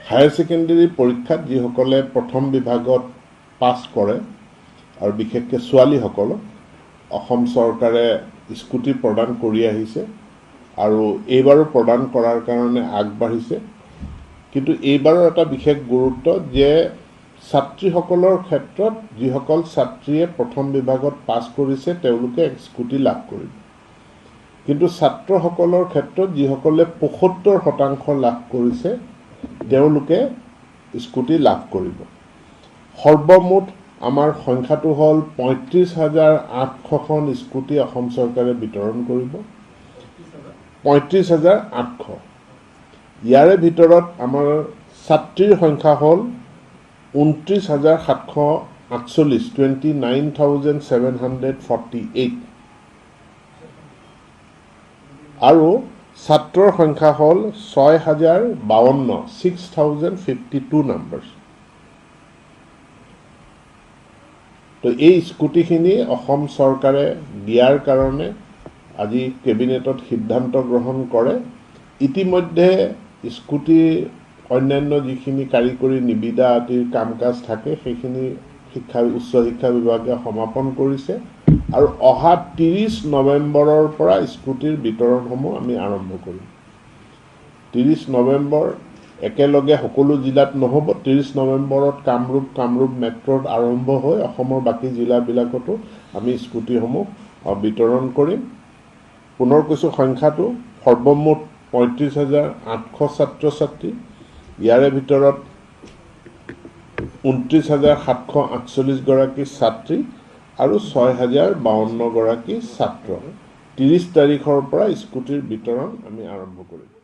Higher secondary পৰীক্ষাত যিসকলে প্ৰথম বিভাগত পাছ কৰে আৰু বিশেষকৈ ছোৱালীসকলক অসম চৰকাৰে স্কুটি প্ৰদান কৰি আহিছে আৰু এইবাৰো প্ৰদান কৰাৰ কাৰণে আগবাঢ়িছে। কিন্তু এইবাৰৰ এটা বিশেষ গুৰুত্ব যে ছাত্ৰীসকলৰ ক্ষেত্ৰত যিসকল ছাত্ৰীয়ে প্ৰথম বিভাগত পাছ কৰিছে তেওঁলোকে স্কুটি লাভ কৰিব, কিন্তু ছাত্ৰসকলৰ ক্ষেত্ৰত যিসকলে 75% লাভ কৰিছে তেওঁলোকে স্কুটি লাভ কৰিব। সৰ্বমুঠ আমাৰ সংখ্যাটো হ'ল 35,800খন স্কুটি অসম চৰকাৰে বিতৰণ কৰিব। 35,800। ইয়াৰে ভিতৰত আমাৰ ছাত্ৰীৰ সংখ্যা হ'ল 29,748, 29,748, আৰু ছাত্ৰৰ সংখ্যা হ'ল 6,052, 6,052 নাম্বাৰ্ছ। তো এই স্কুটিখিনি অসম চৰকাৰে দিয়াৰ কাৰণে আজি কেবিনেটত সিদ্ধান্ত গ্ৰহণ কৰে। ইতিমধ্যে স্কুটি অন্যান্য যিখিনি কাৰিকৰী নিবিদা আদিৰ কাম কাজ থাকে সেইখিনি উচ্চ শিক্ষা বিভাগে সমাপন কৰিছে আৰু অহা 30 নৱেম্বৰৰ পৰা স্কুটিৰ বিতৰণসমূহ আমি আৰম্ভ কৰিম। 30 নৱেম্বৰ একেলগে সকলো জিলাত নহ'ব। 30 নৱেম্বৰত কামৰূপ মেট্ৰ'ত আৰম্ভ হৈ অসমৰ বাকী জিলাবিলাকতো আমি স্কুটিসমূহ বিতৰণ কৰিম। পুনৰ কৈছোঁ, সংখ্যাটো সৰ্বমুঠ 35,800 ছাত্ৰ ছাত্ৰী, ইয়াৰে ভিতৰত 29,748 গৰাকী ছাত্ৰী আৰু 6,052 গৰাকী ছাত্ৰ। 30 তাৰিখৰ পৰা স্কুটিৰ বিতৰণ আমি আৰম্ভ কৰিম।